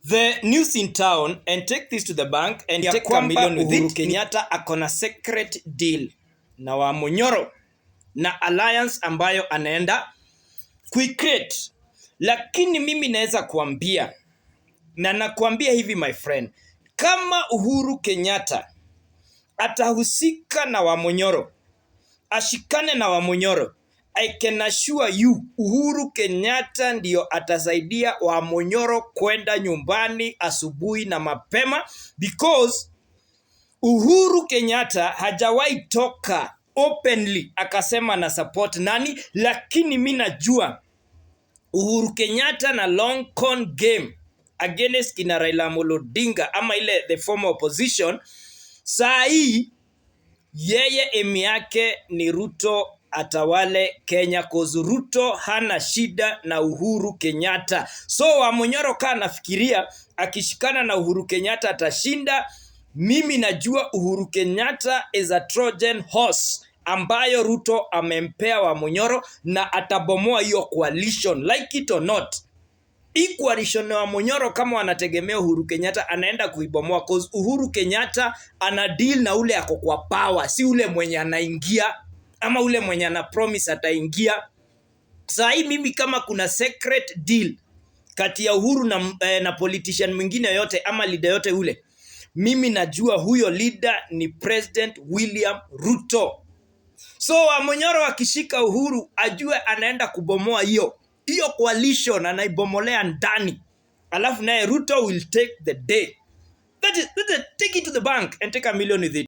The news in town, and take this to the bank and Ya take a kwamba million with Uhuru it. Kenyatta akona secret deal na Wamunyoro na alliance ambayo anaenda kuicreate. Lakini mimi naweza kuambia na nakuambia hivi, my friend, kama Uhuru Kenyatta atahusika na Wamunyoro, ashikane na Wamunyoro, I can assure you Uhuru Kenyatta ndio atasaidia Wamunyoro kwenda nyumbani asubuhi na mapema, because Uhuru Kenyatta hajawahi toka openly akasema na support nani, lakini mi najua Uhuru Kenyatta na long con game against kina Raila Amolo Odinga ama ile the former opposition. Saa hii yeye aim yake ni Ruto atawale Kenya, 'cause Ruto hana shida na Uhuru Kenyatta. So Wamunyoro kaa anafikiria akishikana na Uhuru Kenyatta atashinda. Mimi najua Uhuru Kenyatta is a Trojan horse ambayo Ruto amempea Wamunyoro na atabomoa hiyo coalition, like it or not. Hii coalition ya Wamunyoro, kama wanategemea Uhuru Kenyatta, anaenda kuibomoa, 'cause Uhuru Kenyatta ana deal na ule ako kwa power, si ule mwenye anaingia ama ule mwenye ana promise ataingia. Saa hii mimi kama kuna secret deal kati ya Uhuru na politician mwingine yoyote ama leader yote ule, mimi najua huyo leader ni President William Ruto. So Wamunyoro akishika Uhuru, ajue anaenda kubomoa hiyo hiyo coalition, anaibomolea ndani, alafu naye Ruto will take the day. That is, take it to the bank and take a million with it.